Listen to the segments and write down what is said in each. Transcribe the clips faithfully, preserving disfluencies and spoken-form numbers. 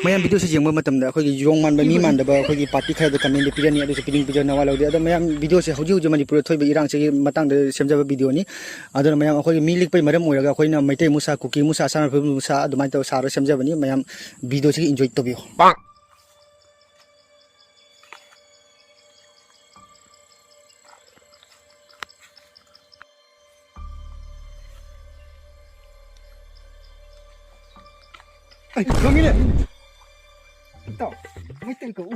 ꯃꯌꯥꯝ ꯚꯤꯗꯤꯑꯣꯁꯤ ꯌꯦꯡꯕ ꯃꯇꯝꯗ ꯑꯩꯈꯣꯏꯒꯤ ꯌꯣꯡ ꯃꯥꯟꯕ ꯃꯤ ꯃꯥꯟꯗꯕ ꯑꯩꯈꯣꯏꯒꯤ ꯄꯥꯔꯇꯤ ꯈꯔꯗ ꯀꯃꯦꯟꯗ ꯄꯤꯔꯅꯤ, ꯑꯗꯨꯁꯨ ꯄꯤꯅꯤꯡ ꯄꯤꯖꯧ, ꯅꯋꯥ ꯂꯧꯗꯦ꯫ ꯑꯗꯣ ꯃꯌꯥꯝ, ꯚꯤꯗꯤꯑꯣꯁꯦ ꯍꯧꯖꯤꯛ ꯍꯧꯖꯤꯛ ꯃꯅꯤꯄꯨꯔꯗ ꯊꯣꯛꯏꯕ ꯏꯔꯥꯡꯁꯤꯒꯤ ꯃꯇꯥꯡꯗ ꯁꯦꯝꯖꯕ ꯚꯤꯗꯤꯑꯣꯅꯤ꯫ ꯑꯗꯨꯅ ꯃꯌꯥꯝ ꯑꯩꯈꯣꯏꯒꯤ ꯃꯤ ꯂꯤꯛꯄꯩ ꯃꯔꯝ ꯑꯣꯏꯔꯒ ꯑꯩꯈꯣꯏꯅ ꯃꯩꯇꯩ ꯃꯨꯁꯥ, ꯀꯨꯀꯤ ꯃꯨꯁꯥ, ꯑꯁꯥꯝ ꯔꯥꯏꯐꯜ ꯃꯨꯁꯥ ꯑꯗꯨꯃꯥꯏꯅ ꯇꯧꯔ ꯁꯥꯔꯒ ꯁꯦꯝꯖꯕꯅꯤ꯫ ꯃꯌꯥꯝ ꯚꯤꯗꯤꯑꯣꯁꯤꯒꯤ ꯏꯟꯖꯣꯏ ꯇꯧꯕꯤꯌꯨ꯫ ꯑꯩ ꯈꯪꯉꯤꯅꯦ꯫ ꯏꯇꯥꯎ, ꯃꯩꯇꯩ ꯀꯧ꯫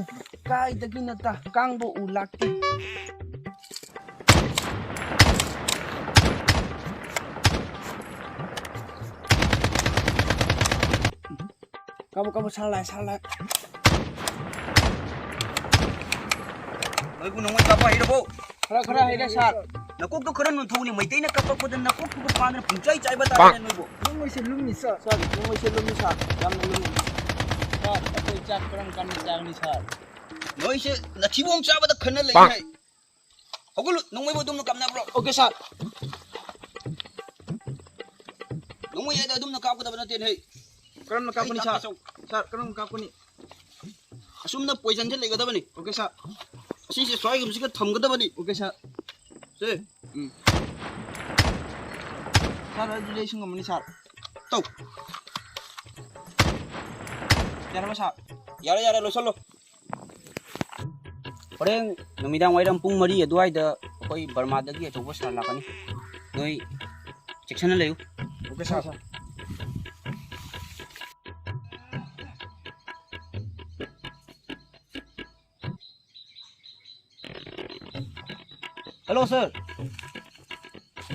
ꯀꯥꯏꯗꯒꯤ ꯅꯠꯇ ꯀꯥꯡꯕꯨ ꯎ ꯂꯥꯛꯇꯦ꯫ ꯀꯥꯞꯄꯨ, ꯀꯥꯞꯄꯨ, ꯁꯥꯔ ꯂꯥꯛꯑꯦ, ꯁꯥꯔ ꯂꯥꯛꯑꯦ꯫ ꯅꯣꯏꯕꯨ ꯅꯣꯡꯃꯩ ꯀꯥꯞꯄ ꯍꯩꯔꯕꯣ? ꯈꯔ, ꯈꯔ ꯍꯩꯔꯦ, ꯁꯥꯔ꯫ ꯅꯀꯣꯛꯇꯣ ꯈꯔ ꯅꯣꯟꯊꯣꯛꯎꯅꯦ, ꯃꯩꯇꯩꯅ ꯀꯥꯞꯄꯛꯄꯗ ꯅꯀꯣꯛꯇꯨꯒ ꯄꯥꯟꯗꯅ ꯄꯨꯡꯆꯥꯏ ꯆꯥꯏꯕ ꯇꯥꯔꯦꯅꯦ ꯅꯣꯏꯕꯨ꯫ ꯅꯣꯡꯃꯩꯁꯦ ꯂꯨꯝꯃꯤ, ꯁꯥꯔ꯫ ꯁꯥꯔ, ꯅꯣꯡꯃꯩꯁꯦ ꯂꯨꯝꯃꯤ, ꯁꯥꯔ꯫ ꯌꯥꯝꯅ ꯂꯨꯝꯃꯤ꯫ ꯁꯥꯔ, ꯑꯩꯈꯣꯏ ꯆꯥꯛ ꯀꯔꯝ ꯀꯥꯟꯗ ꯆꯥꯒꯅꯤ, ꯁꯥꯔ? ꯅꯣꯏꯁꯦ ꯅꯊꯤꯕꯣꯡ ꯆꯥꯕꯗ ꯈꯟꯅ ꯂꯩ ꯍꯥꯏ꯫ ꯍꯧꯒꯠꯂꯨ, ꯅꯣꯡꯃꯩꯕꯨ ꯑꯗꯨꯝꯅ ꯀꯥꯞꯅꯕ꯭ꯔꯣ? ꯑꯣꯀꯦ, ꯁꯥꯔ꯫ ꯅꯣꯡꯃꯩ ꯍꯥꯏꯗꯣ ꯑꯗꯨꯝꯅ ꯀꯥꯞꯀꯗꯕ ꯅꯠꯇꯦꯅꯦ, ꯍꯩ꯫ ꯀꯔꯝꯅ ꯀꯥꯞꯀꯅꯤ, ꯑꯩ ꯁꯥꯔ? ꯇꯥꯛꯀꯦ ꯆꯧ꯫ ꯁꯥꯔ, ꯀꯔꯝꯅ ꯀꯥꯞꯀꯅꯤ? ꯑꯁꯨꯝꯅ ꯄꯣꯏꯖꯟꯁꯦ ꯂꯩꯒꯗꯕꯅꯤ꯫ ꯑꯣꯀꯦ, ꯁꯥꯔ꯫ ꯑꯁꯤꯁꯦ ꯁ꯭ꯋꯥꯏꯒꯨꯝꯕꯁꯤꯒ ꯊꯝꯒꯗꯕꯅꯤ꯫ ꯑꯣꯀꯦ, ꯁꯥꯔ꯫ ꯁꯦ꯫ ꯎꯝ꯫ ꯁꯥꯔ, ꯑꯗꯨꯗꯤ ꯑꯩꯁꯨ ꯉꯝꯃꯅꯤ, ꯁꯥꯔ꯫ ꯇꯧ꯫ ꯌꯥꯔꯕ, ꯁꯥꯔ? ꯌꯥꯔꯦ, ꯌꯥꯔꯦ, ꯂꯣꯏꯁꯜꯂꯣ꯫ ꯍꯣꯔꯦꯟ ꯅꯨꯃꯤꯗꯥꯡ ꯋꯥꯏꯔꯝ ꯄꯨꯡ ꯃꯔꯤ ꯑꯗꯨꯋꯥꯏꯗ ꯑꯩꯈꯣꯏ ꯕꯔꯃꯥꯗꯒꯤ ꯑꯆꯧꯕ ꯁꯥꯔ ꯂꯥꯛꯀꯅꯤ꯫ ꯅꯣꯏ ꯆꯦꯛꯁꯤꯟꯅ ꯂꯩꯌꯨ꯫ ꯑꯣꯀꯦ, ꯁꯥꯔ꯫ ꯍꯜꯂꯣ, ꯁꯥꯔ꯫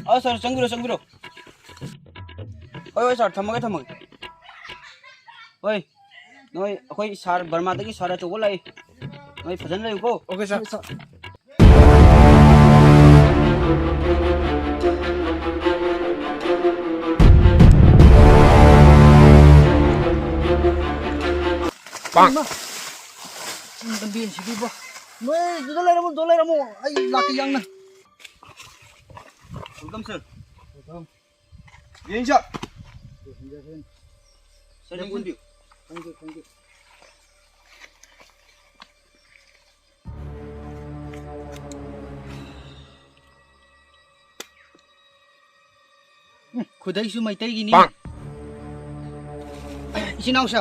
ꯑ, ꯁꯥꯔ, ꯆꯪꯕꯤꯔꯣ, ꯆꯪꯕꯤꯔꯣ꯫ ꯍꯣꯏ, ꯍꯣꯏ, ꯁꯥꯔ, ꯊꯝꯃꯒꯦ, ꯊꯝꯃꯒꯦ꯫ ꯍꯣꯏ, ꯅꯣꯏ, ꯑꯩꯈꯣꯏ ꯁꯥꯔ ꯕꯔꯃꯥꯗꯒꯤ ꯁꯥꯔ ꯑꯆꯧꯕ ꯂꯥꯛꯏ꯫ ꯅꯣꯏ ꯐꯖꯅ ꯂꯩꯌꯨꯀꯣ꯫ ꯑꯣꯀꯦ, ꯁꯥꯔ꯫ ꯄꯥꯡ꯫ ꯏꯃꯥ! ꯂꯝꯕꯦꯟꯁꯤꯗꯤꯕꯣ꯫ ꯅꯣꯏ ꯑꯗꯨꯗ ꯂꯩꯔꯝꯃꯣ, ꯑꯗꯨꯗ ꯂꯩꯔꯝꯃꯣ꯫ ꯑꯩ ꯂꯥꯛꯀꯦ ꯌꯥꯡꯅ꯫ Welcome, sir. Welcome. ꯌꯦꯡ, ꯁꯥꯔ꯫ ꯁꯥꯔ, ꯌꯦꯡꯁꯤꯟꯕꯤꯌꯨ꯫ ꯈꯪꯗꯦ, ꯈꯪꯗꯦ꯫ ꯎꯝ, ꯈꯨꯗꯩꯁꯨ ꯃꯩꯇꯩꯒꯤꯅꯤ꯫ ꯄꯥꯡ! ꯏꯆꯤꯟ ꯏꯅꯥꯎꯁꯦ,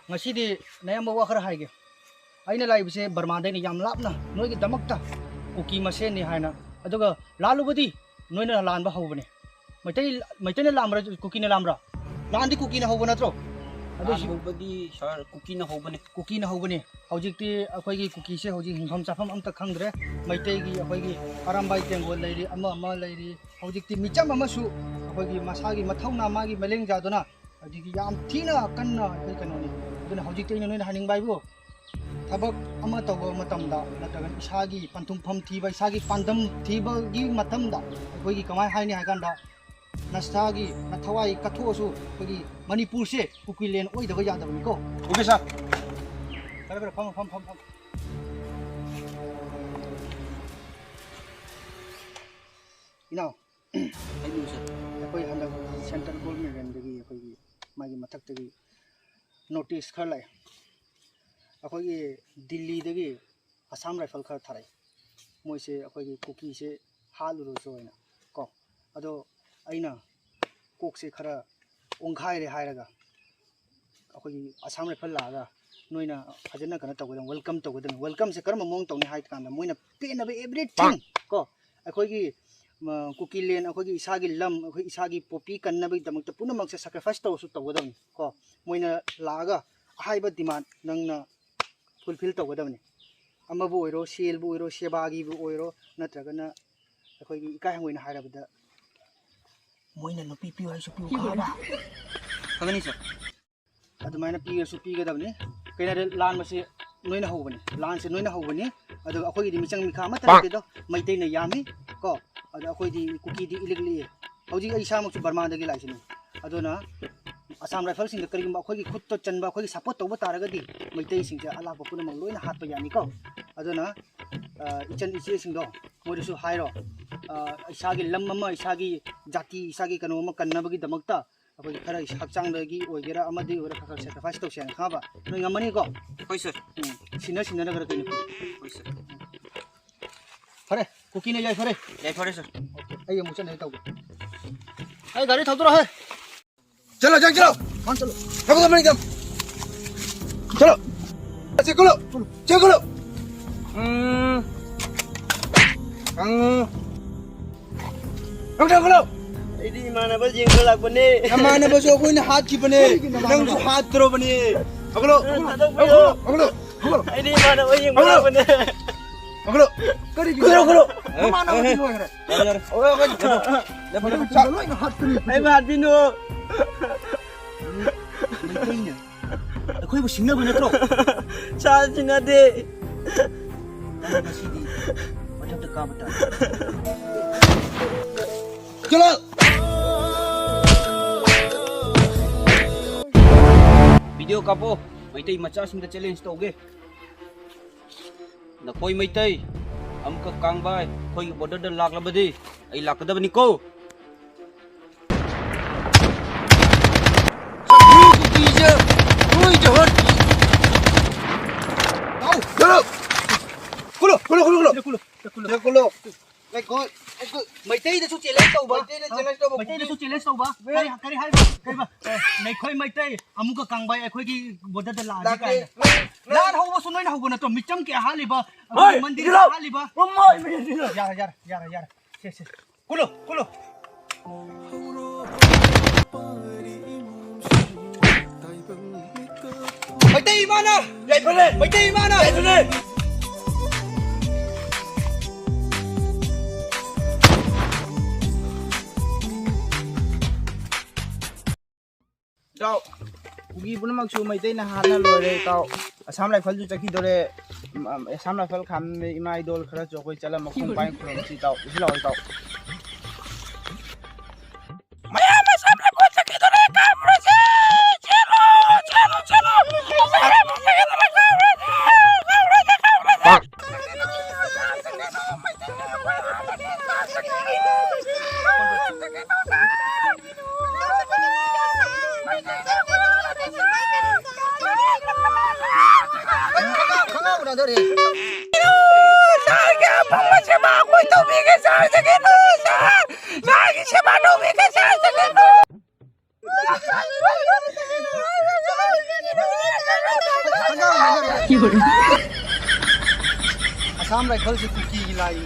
ꯉꯁꯤꯗꯤ ꯅꯌꯥꯝꯕ ꯋꯥ ꯈꯔ ꯍꯥꯏꯒꯦ꯫ ꯑꯩꯅ ꯂꯥꯛꯏꯕꯁꯦ ꯕꯔꯃꯥꯗꯩꯅ ꯌꯥꯝ ꯂꯥꯞꯅ ꯅꯣꯏꯒꯤꯗꯃꯛꯇ ꯀꯨꯀꯤ ꯃꯁꯦꯟꯅꯤ ꯍꯥꯏꯅ꯫ ꯑꯗꯨꯒ ꯂꯥꯜꯂꯨꯕꯗꯤ ꯅꯣꯏꯅ ꯂꯥꯟꯕ ꯍꯧꯕꯅꯦ꯫ ꯃꯩꯇꯩ, ꯃꯩꯇꯩꯅ ꯂꯥꯟꯕ꯭ꯔꯥ, ꯀꯨꯀꯤꯅ ꯂꯥꯟꯕ꯭ꯔꯥ? ꯂꯥꯟꯗꯤ ꯀꯨꯀꯤꯅ ꯍꯧꯕ ꯅꯠꯇ꯭ꯔꯣ? ꯑꯗꯨꯏꯁꯨ ꯂꯥꯟ ꯍꯧꯕꯗꯤ ꯁꯥꯔ, ꯀꯨꯀꯤꯅ ꯍꯧꯕꯅꯦ꯫ ꯀꯨꯀꯤꯅ ꯍꯧꯕꯅꯦ꯫ ꯍꯧꯖꯤꯛꯇꯤ ꯑꯩꯈꯣꯏꯒꯤ ꯀꯨꯀꯤꯁꯦ ꯍꯧꯖꯤꯛ ꯍꯤꯡꯐꯝ ꯆꯥꯐꯝ ꯑꯝꯇ ꯈꯪꯗ꯭ꯔꯦ꯫ ꯃꯩꯇꯩꯒꯤ ꯑꯩꯈꯣꯏꯒꯤ ꯑꯔꯥꯝꯕꯥꯏ ꯇꯦꯡꯒꯣꯜ ꯂꯩꯔꯤ, ꯑꯃ ꯑꯃ ꯂꯩꯔꯤ꯫ ꯍꯧꯖꯤꯛꯇꯤ ꯃꯤꯆꯝ ꯑꯃꯁꯨ ꯑꯩꯈꯣꯏꯒꯤ ꯃꯁꯥꯒꯤ ꯃꯊꯧꯅꯥ ꯃꯥꯒꯤ ꯃꯂꯦꯡꯖꯥꯗꯨꯅ ꯍꯧꯖꯤꯛꯇꯤ ꯌꯥꯝ ꯊꯤꯅ ꯀꯟꯅ ꯑꯩꯈꯣꯏ ꯀꯩꯅꯣꯅꯤ꯫ ꯑꯗꯨꯅ ꯍꯧꯖꯤꯛꯇꯤ ꯑꯩꯅ ꯅꯣꯏꯅ ꯍꯥꯏꯅꯤꯡꯕ ꯍꯥꯏꯕꯨ, ꯊꯕꯛ ꯑꯃ ꯇꯧꯕ ꯃꯇꯝꯗ ꯅꯠꯇ꯭ꯔꯒ ꯏꯁꯥꯒꯤ ꯄꯟꯊꯨꯡꯐꯝ ꯊꯤꯕ, ꯏꯁꯥꯒꯤ ꯄꯥꯟꯗꯝ ꯊꯤꯕꯒꯤ ꯃꯇꯝꯗ ꯑꯩꯈꯣꯏꯒꯤ ꯀꯃꯥꯏ ꯍꯥꯏꯅꯤ ꯍꯥꯏ ꯀꯥꯟꯗ, ꯅꯁꯥꯒꯤ ꯅꯊꯋꯥꯏ ꯀꯠꯊꯣꯛꯑꯁꯨ ꯑꯩꯈꯣꯏꯒꯤ ꯃꯅꯤꯄꯨꯔꯁꯦ ꯀꯨꯀꯤꯂꯦꯟ ꯑꯣꯏꯗꯕ ꯌꯥꯗꯕꯅꯤꯀꯣ꯫ Okay sir. ꯐꯔꯦ, ꯐꯔꯦ, ꯐꯝꯃꯣ, ꯐꯝ, ꯐꯝ, ꯐꯝ꯫ ꯏꯅꯥꯎ, ꯍꯥꯏꯕꯤꯌꯨ ꯁꯥꯔ꯫ ꯑꯩꯈꯣꯏ ꯍꯟꯗꯛ ꯁꯦꯟꯇ꯭ꯔꯦꯜ ꯒꯣꯔꯃꯦꯟꯒꯤ ꯃꯥꯒꯤ ꯃꯊꯛꯇꯒꯤ ꯅꯣꯇꯤꯁ ꯈꯔ ꯂꯥꯛꯑꯦ꯫ ꯑꯩꯈꯣꯏꯒꯤ ꯗꯤꯜꯂꯤꯗꯒꯤ ꯑꯁꯥꯝ ꯔꯥꯏꯐꯜ ꯈꯔ ꯊꯥꯔꯛꯑꯦ꯫ ꯃꯣꯏꯁꯦ ꯑꯩꯈꯣꯏꯒꯤ ꯀꯨꯀꯤꯁꯦ ꯍꯥꯠꯂꯨꯔꯁꯨ ꯍꯥꯏꯅ ꯀꯣ꯫ ꯑꯗꯣ ꯑꯩꯅ ꯀꯣꯛꯁꯦ ꯈꯔ ꯑꯣꯟꯈꯥꯏꯔꯦ ꯍꯥꯏꯔꯒ, ꯑꯩꯈꯣꯏꯒꯤ ꯑꯁꯥꯝ ꯔꯥꯏꯐꯜ ꯂꯥꯛꯑꯒ ꯅꯣꯏꯅ ꯐꯖꯅ ꯀꯩꯅꯣ ꯇꯧꯒꯗꯕꯅꯤ, ꯋꯦꯜꯀꯝ ꯇꯧꯒꯗꯕꯅꯤ꯫ ꯋꯦꯜꯀꯝꯁꯦ ꯀꯔꯝꯕ ꯃꯑꯣꯡ ꯇꯧꯅꯤ ꯍꯥꯏ ꯀꯥꯟꯗ, ꯃꯣꯏꯅ ꯄꯦꯟꯅꯕ everything ꯀꯣ, ꯑꯩꯈꯣꯏꯒꯤ, ꯃ, ꯀꯨꯀꯤꯂꯦꯟ, ꯑꯩꯈꯣꯏꯒꯤ ꯏꯁꯥꯒꯤ ꯂꯝ, ꯑꯩꯈꯣꯏ ꯏꯁꯥꯒꯤ ꯄꯣꯄꯤ ꯀꯟꯅꯕꯒꯤꯗꯃꯛꯇ ꯄꯨꯝꯅꯃꯛꯁꯦ ꯁꯦꯀ꯭ꯔꯤꯐꯥꯏꯁ ꯇꯧꯔꯁꯨ ꯇꯧꯒꯗꯕꯅꯤ ꯀꯣ꯫ ꯃꯣꯏꯅ ꯂꯥꯛꯑꯒ ꯑꯍꯥꯏꯕ ꯗꯤꯃꯥꯟ ꯅꯪꯅ ꯐꯨꯜꯐꯤꯜ ꯇꯧꯒꯗꯕꯅꯤ꯫ ꯑꯃꯕꯨ ꯑꯣꯏꯔꯣ, ꯁꯦꯜꯕꯨ ꯑꯣꯏꯔꯣ, ꯁꯦꯕꯥꯒꯤꯕꯨ ꯑꯣꯏꯔꯣ, ꯅꯠꯇ꯭ꯔꯒꯅ ꯑꯩꯈꯣꯏꯒꯤ ꯏꯀꯥꯏ ꯍꯪꯒꯣꯏꯅ ꯍꯥꯏꯔꯕꯗ, ꯃꯣꯏꯅ ꯅꯨꯄꯤ ꯄꯤꯌꯨ ꯍꯥꯏꯁꯨ ꯄꯤꯌꯨ ꯈꯪꯉꯕ? ꯈꯪꯒꯅꯤ ꯁꯥꯔ꯫ ꯑꯗꯨꯃꯥꯏꯅ ꯄꯤꯔꯁꯨ ꯄꯤꯒꯗꯕꯅꯤ꯫ ꯀꯩꯅꯣꯗ ꯂꯥꯟꯕꯁꯤ ꯅꯣꯏꯅ ꯍꯧꯕꯅꯤ, ꯂꯥꯟꯁꯦ ꯅꯣꯏꯅ ꯍꯧꯕꯅꯤ꯫ ꯑꯗꯨꯒ ꯑꯩꯈꯣꯏꯒꯤꯗꯤ ꯃꯤꯆꯪ ꯃꯤꯈꯥ ꯑꯃꯠꯇ ꯂꯩꯇꯦꯗꯣ, ꯃꯩꯇꯩꯅ ꯌꯥꯝꯃꯤ ꯀꯣ꯫ ꯑꯗꯣ ꯑꯩꯈꯣꯏꯗꯤ ꯀꯨꯀꯤꯗꯤ ꯏꯂꯤꯛ ꯂꯤꯛꯑꯦ꯫ ꯍꯧꯖꯤꯛ ꯑꯩ ꯏꯁꯥꯃꯛꯁꯨ ꯕꯔꯃꯥꯗꯒꯤ ꯂꯥꯛꯏꯁꯤꯅꯤ꯫ ꯑꯗꯨꯅ ꯑꯁꯥꯝ ꯔꯥꯏꯐꯜꯁꯤꯡꯗ ꯀꯔꯤꯒꯨꯝꯕ ꯑꯩꯈꯣꯏꯒꯤ ꯈꯨꯠꯇ ꯆꯟꯕ, ꯑꯩꯈꯣꯏꯒꯤ ꯁꯞꯄꯣꯔꯠ ꯇꯧꯕ ꯇꯥꯔꯒꯗꯤ ꯃꯩꯇꯩꯁꯤꯡꯁꯦ ꯑꯂꯥꯛꯄ ꯄꯨꯝꯅꯃꯛ ꯂꯣꯏꯅ ꯍꯥꯠꯄ ꯌꯥꯅꯤꯀꯣ꯫ ꯑꯗꯨꯅ, ꯑ, ꯏꯆꯟ ꯏꯆꯦꯁꯤꯡꯗꯣ, ꯃꯣꯏꯗꯁꯨ ꯍꯥꯏꯔꯣ, ꯑ, ꯏꯁꯥꯒꯤ ꯂꯝ ꯑꯃ, ꯏꯁꯥꯒꯤ ꯖꯥꯇꯤ, ꯏꯁꯥꯒꯤ ꯀꯩꯅꯣ ꯑꯃ ꯀꯟꯅꯕꯒꯤꯗꯃꯛꯇ ꯑꯩꯈꯣꯏꯒꯤ ꯈꯔ ꯍꯛꯆꯥꯡꯗꯒꯤ ꯑꯣꯏꯒꯦꯔꯥ ꯑꯃꯗꯒꯤ ꯑꯣꯏꯒꯦꯔꯥ ꯈꯔ ꯈꯔ sacrifice ꯇꯧꯁꯦ ꯍꯥꯏꯅ ꯈꯪꯉꯕ? ꯅꯣꯏ ꯉꯝꯃꯅꯤꯀꯣ? ꯍꯣꯏ ꯁꯥꯔ꯫ ꯎꯝ, ꯁꯤꯟꯅ ꯁꯤꯟꯅꯔꯒ ꯀꯩꯅꯣ? ꯍꯣꯏ ꯁꯥꯔ꯫ ꯐꯔꯦ, ꯀꯨꯀꯤꯅ ꯌꯥꯏꯐꯔꯦ꯫ ꯌꯥꯏꯐꯔꯦ ꯁꯥꯔ꯫ ꯑꯩ ꯑꯃꯨꯛ ꯆꯠꯅꯕ ꯇꯧꯒꯦ꯫ ꯑꯩ ꯒꯥꯔꯤ ꯊꯧꯗꯣꯔꯛꯑꯣ ꯍꯦ꯫ चलो, चलो, चलो। हाँ, चलो। चलो, चलो, चलो। चलो। चलो। हम्म। हम्म। ꯅꯪ ꯆꯪꯈꯠꯂꯣ꯫ ꯑꯩꯗꯤ ꯏꯃꯥꯟꯅꯕ ꯌꯦꯡꯕ ꯂꯥꯛꯄꯅꯦ꯫ ꯅꯃꯥꯟꯅꯕꯁꯨ ꯑꯩꯈꯣꯏꯅ ꯍꯥꯠꯈꯤꯕꯅꯦ꯫ ꯀꯔꯤꯒꯤ ꯅꯃꯥꯟꯅꯕ? ꯅꯪꯁꯨ ꯍꯥꯠꯇ꯭ꯔꯣꯕꯅꯦ꯫ ꯍꯧꯒꯠꯂꯣ, ꯊꯥꯗꯣꯛꯄꯤꯌꯣ꯫ ꯍꯧꯒꯠꯂꯣ, ꯍꯧꯒꯠꯂꯣ, ꯍꯧꯒꯠꯂꯣ꯫ ꯑꯩꯗꯤ ꯏꯃꯥꯟꯅꯕ ꯌꯦꯡꯕ ꯍꯧꯒꯠꯂꯣ꯫ ꯂꯥꯛꯄꯅꯦ꯫ ꯍꯧꯒꯠꯂꯣ꯫ ꯀꯔꯤꯒꯤ? ꯍꯧꯒꯠꯂꯣ, ꯍꯧꯒꯠꯂꯣ꯫ ꯅꯃꯥꯟꯅꯕꯗꯤ ꯂꯣꯏꯈ꯭ꯔꯦ꯫ ꯌꯥꯔꯦ, ꯌꯥꯔꯦ꯫ ꯍꯧꯒꯠꯂꯣ, ꯍꯧꯒꯠꯂꯣ꯫ ꯅꯪ ꯂꯣꯏꯅ ꯍꯥꯠꯇꯣꯔꯤꯕꯅꯤ꯫ ꯑꯩꯕꯨ ꯍꯥꯠꯄꯤꯅꯨ꯫ ꯃꯩꯇꯩꯅ ꯑꯩꯈꯣꯏꯕꯨ ꯁꯤꯡꯅꯕ ꯅꯠꯇ꯭ꯔꯣ? ꯁꯥ ꯁꯤꯟꯅꯗꯦ꯫ ꯅꯪ ꯉꯁꯤꯗꯤ ꯃꯊꯛꯇ ꯀꯥꯕ ꯇꯥꯔꯦ꯫ ꯆꯠꯂꯣ! ꯚꯤꯗꯤꯑꯣ ꯀꯥꯞꯄꯣ꯫ ꯃꯩꯇꯩ ꯃꯆꯥꯁꯤꯡꯗ ꯆꯦꯂꯦꯟꯖ ꯇꯧꯒꯦ꯫ ꯅꯈꯣꯏ ꯃꯩꯇꯩ ꯑꯃꯨꯛꯀ ꯀꯥꯡꯕꯥꯏ ꯑꯩꯈꯣꯏꯒꯤ ꯕꯣꯔꯗꯔꯗ ꯂꯥꯛꯂꯕꯗꯤ ꯑꯩ ꯂꯥꯛꯀꯗꯕꯅꯤꯀꯣ꯫ ꯃꯩꯇꯩꯗꯁꯨ ꯆꯦꯂꯦꯟꯖ ꯇꯧꯕ꯫ ꯃꯩꯇꯩꯗꯁꯨ ꯆꯦꯂꯦꯟꯖ ꯇꯧꯕ꯫ ꯃꯩꯇꯩꯗꯁꯨ ꯆꯦꯂꯦꯟꯖ ꯇꯧꯕ꯫ ꯀꯔꯤ, ꯀꯔꯤ ꯍꯥꯏꯕ? ꯀꯔꯤꯕ? ꯅꯈꯣꯏ ꯃꯩꯇꯩ ꯑꯃꯨꯛꯀ ꯀꯥꯡꯕꯥꯏ ꯑꯩꯈꯣꯏꯒꯤ ꯕꯣꯔꯗꯔꯗ ꯂꯥꯛꯑꯗꯤ ꯂꯥꯛꯀꯦ꯫ ꯀꯥꯏꯅ꯫ ꯂꯥꯟ ꯍꯧꯕꯁꯨ ꯅꯣꯏꯅ ꯍꯧꯕ ꯅꯠꯇ꯭ꯔꯣ? ꯃꯤꯆꯝ ꯀꯌꯥ ꯍꯥꯠꯂꯤꯕ? ꯑꯩꯈꯣꯏꯒꯤ ꯍꯣꯏ, ꯃꯟꯗꯤꯔꯗ ꯏꯔꯣ꯫ ꯍꯥꯠꯂꯤꯕ? ꯎꯝ, ꯍꯣꯏ, ꯏꯔꯣ꯫ ꯌꯥꯔꯦ, ꯌꯥꯔꯦ, ꯌꯥꯔꯦ, ꯌꯥꯔꯦ꯫ ꯁꯦ, ꯁꯦ꯫ ꯀꯨꯜꯂꯨ, ꯀꯨꯜꯂꯨ꯫ ꯃꯩꯇꯩ ꯏꯃꯥꯅ ꯌꯥꯏꯐꯔꯦ꯫ ꯃꯩꯇꯩ ꯏꯃꯥꯅ ꯌꯥꯏꯐꯔꯦ꯫ ꯏꯇꯥꯎ, ꯀꯨꯀꯤ ꯄꯨꯝꯅꯃꯛꯁꯨ ꯃꯩꯇꯩꯅ ꯍꯥꯠꯅ ꯂꯣꯏꯔꯦ, ꯏꯇꯥꯎ꯫ ꯑꯁꯥꯝ ꯔꯥꯏꯐꯜꯁꯨ ꯆꯠꯈꯤꯗꯣꯔꯦ꯫ ꯑꯝ, ꯑꯁꯥꯝ ꯔꯥꯏꯐꯜ ꯈꯥꯝꯃꯦ, ꯏꯃꯥ ꯏꯗꯣꯜ ꯈꯔꯁꯨ ꯑꯩꯈꯣꯏ ꯆꯠꯂ ꯃꯈꯣꯡ ꯄꯥꯏ ꯈꯨꯔꯨꯝꯁꯤ, ꯏꯇꯥꯎ꯫ ꯁꯤ ꯂꯥꯛꯑꯣ, ꯏꯇꯥꯎ꯫ ꯃꯌꯥꯝ ꯑꯁꯥꯝ ꯔꯥꯏꯐꯜ ꯆꯠꯈꯤꯗꯣꯔꯦ, ꯀꯥꯞꯄꯨꯔꯁꯤ! ꯆꯦꯜꯂꯣ, ꯆꯦꯜꯂꯣ, ꯆꯦꯜꯂꯣ! ꯑꯁꯥꯝ ꯔꯥꯏꯐꯜ ꯆꯠꯈꯤꯗꯣꯔꯦ, ꯀꯥꯞꯄꯨꯔꯁꯤ! ꯀꯥꯞꯄꯨꯔꯁꯤ! ꯀꯥꯞꯄꯨꯔꯁꯤ! ꯁꯥꯔꯒꯤ ꯑꯐꯪꯕ ꯁꯦꯕꯥ ꯑꯩꯈꯣꯏ ꯇꯧꯕꯤꯒꯦ, ꯁꯥꯔ ꯖꯒꯦꯅꯨ, ꯁꯥꯔ꯫ ꯁꯥꯔꯒꯤ ꯁꯦꯕꯥ ꯇꯧꯕꯤꯒꯦ, ꯁꯥꯔ ꯖꯒꯦꯅꯨ꯫ ꯑꯁꯥꯝ ꯔꯥꯏꯐꯜꯁꯤ ꯀꯨꯀꯤꯒꯤ ꯂꯥꯏꯅꯤ꯫